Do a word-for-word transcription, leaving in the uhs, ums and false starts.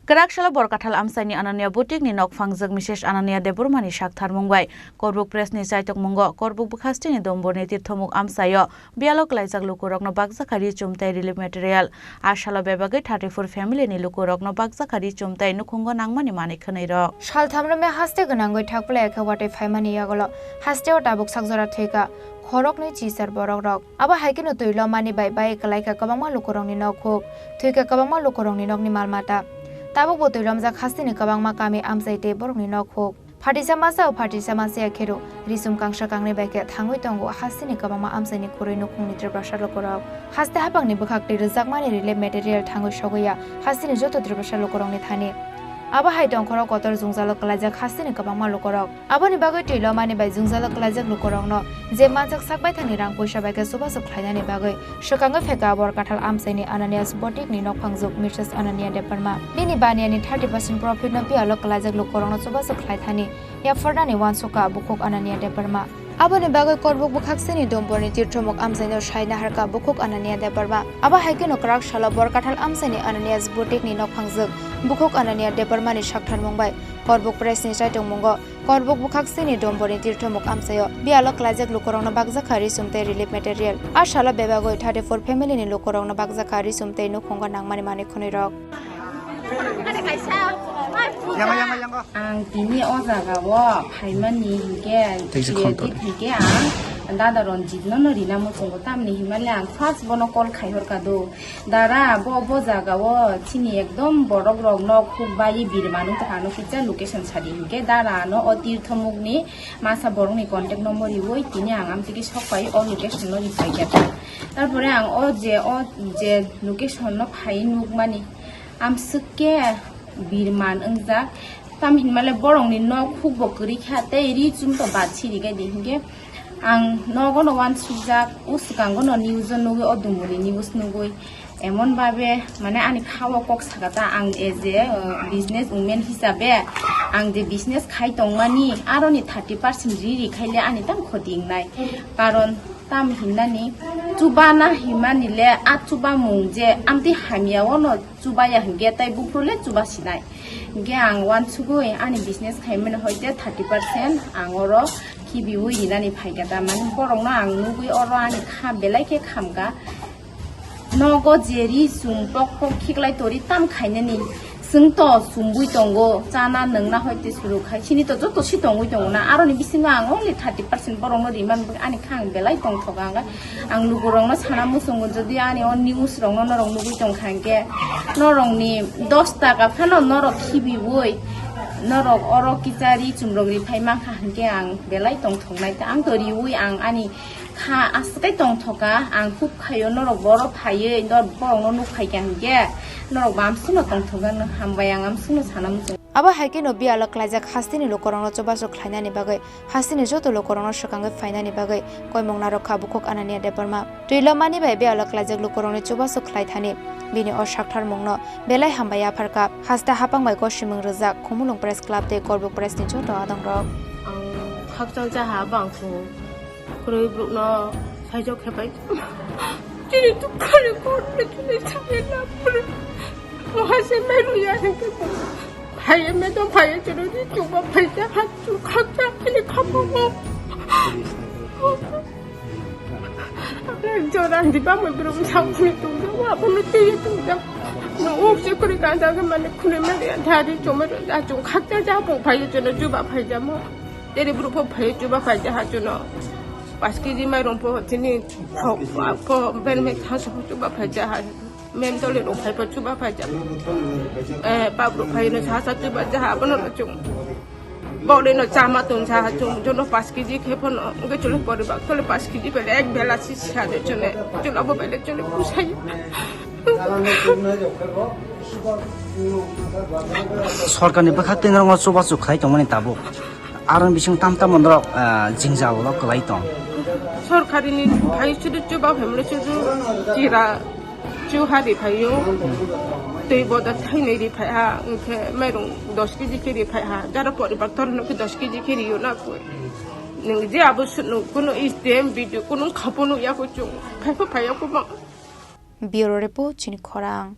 Kwrak salo Borkathal amchaini Ananya Butikni nok phangjak Missus Ananya Debbarmani saktharmung bai Korbuk Pressni chaitokmungo Korbuk bwkhasteni Domborni Tirthomuk amchaio biyalo klaijak lukurokno bakjakha ri chum tei relief material. A salo bebagwi thirty-four family-ni lukurokno bakjakha ri chum tei nukhungo nangmani manwi khwnwirok. Salthamrwmya haste gwnangwi thakplai khe watwi phaimani yagulo hasteo tabuk sak jora thwikha khoroknwi chichar borokrok. Abo hai kheno twilo mani bai bai kwlaikha kwbangma lukurokni nok huk, thwikha kwbangma lukurokni nokni mal mata. Tabukbo twilomjak hasteni kwbangma kami amchai tei borokni nok huk. Phatisa masa o phatisa masa ya khero risum kangsa kangnwi bai khe thangwi tongo hasteni kwbangma amchaini khurui nukhungni Tiprasa lukurok. Haste haphangni bwkhak twi rwjakmani relief material thangwi sogwi ya hasteni joto Tiprasa lukurokni thani. Abo hai tongkhoro kotor jwngjalo kwlaijak hasteni kwbangma lukurok. Aboni bagwi twilo mani bai jwngjalo kwlaijak lukurokno je manjak sak baithangni rang puisa bai khe chubachu khlainani bagwi swkango phekha Borkathal amchaini Ananias Botikni nokphangjwk Missus Anania Debbarma. Bini baniani thirty percent profit no biyalo kwlaijak lukurokno chubachu khlaithani yapharnani uansukha bukhuk Anania Debbarma. Aboni bagwi Korbuk bwkhaksini Domborni Tirthomuk amchaino sai naharkha bukhuk Anania Debbarma. Abo hai kheno kwrak salo Borkathal amchaini Ananias Botikni nokphangjwk bukhuk Anania Debbarmani saktharmung bai Korbuk Pressni chaitokmungo Korbuk bwkhaksini Domborni Tirthomuk amchaio biyalo kwlaijak lukurokno bakjakha risum tei relief material. A salo bebagwi thirty-four family-ni lukurokno bakjakha risum tei nukhungo nangmani manwi khwnwirok. Ang tini o jaga o phaimani hinkhe, Tei se creative khontor. Hinkhe ang dada Ranjit no no rina muchungo, tamni hinmale ang first bono call khai horka do. Dara, bo, bo jaga o chini ekdom borok rok nok huk bai birma nung tongkha, ano kisa location sadi hinkhe dara ano o Tirthomuk ni masa borok ni contact number riwi tini ang amtiki sok pai o location no ripai kha. Tarpore ang o je, o je location no phai nukmani amswk khe birman wngjak. Tam hinmale borok ni nok huk bo kwrwi kha tei ri chum to bat siri gai di hinkhe ang nogo no uansukjak, o swkango no news o nugwi, o Dumuni news nugwi, emon babe mane ani kha o kok saka ta, ang as a, uh, business woman hisabe ang je business khai tongmani, aroni thirty percent ri ri khaile ani tam khoti wngnai. Karon tam hinnani chubana himmani le a chubamung je amtwi hamya o no chubaya hinkhe tai buphuru le chuba sinai. Hinkhe ang uansugwi ani business khaimani hoite thirty percent ang oro khibiwi rinani phaikha ta, mani borokno ang nugwi oro ani kha belai khe khamkha. Nogo je ri chum pok pok khiklai tori tam khainani, chwng to chumwi tongo, chana nwngna hoite suru khai, chini to joto si tongwi tongo na, aroni bisingo ang only thirty percent borokno rimani bagwi ani kha ang belai tongthoka, ang, ang lukurokno sana muchungo, jodi ani o news rokno norok nugwi tongkha hinkhe norokni dos taka phano norok khibiwi norok oro kisa ri chumrok riphai mankha hinkhe ang belai tongthoknai, ang to riwi ang ani kha aswk tongthoka, ang huk khaio, norok boro phaiwi, nor-, borokno nuk phaikha hinkhe, norok bo amsukno tongthokgano hambai, ang amsukno sana muchungo. Abo hai kheno biyalo klaijak hasteni lukurokno chubachu khlainani bagwi hasteni joto lukurokno swkangwi phainani bagwi koimung narwkha bukhuk Anania Debbarma. Twilo mani bai biyalo klaijak lukurokni chubachu khlaithani bini o saktharmungno belai hambai yapharkha. Haste haphang bai gosimung rwjak Khumulwng Press Club tei Korbuk Pressni joto adongrok. Ang khakchang cha ha bangkhu. Kwrwi borokno saijak khe pai. Chini dukha ni kormo chini thangwi labrwi. Moha se meru ya se khe. Phaiye me to phaiye chini di chuba phaija ha chu khakcha chini khapang mo. Jora di ba mo borok sa phuni tongja wa phuni twi tongja. No o se kwrwi kanja khe mane khuni mane ya dhari chuma ja chu khakcha ja bo phaiye chini chuba phaija mo. Teri bru pho phai chuba phai ja ha chuno. Paanch kg mairung pho chini pho, pho ben me tha so chuba phai ja ha. Mem dole ro phai pho chuba phai ja. Eh, bab ro phai no sa sa chuba ja ha bono no chung. Bole no chama tun sa ha chung. Jono paanch kg khe pho no nge chule pori bak tole paanch kg bele ek bela si sa de chune. Chula bo bele chule pusai. Sorkarni bwkha tei norok chubachu khlai tongmani tabuk. Aroni bising tam tam norok, ah, jwngjal o kwlai tong. Sorkarini phai sudu chuba phaimani sudu chira chu ha ri phaio. Twi boda thainwi ri phai ha, wngkhe mairung dos kg khe ri phai ha. Jara poribar torno khe dos kg khe rio na koi. Nwng je abo sunu kuno S D M B D O kuno khapono ya ko chung. Phai pha phai ya ko ma. Bureau Report, chini khorang.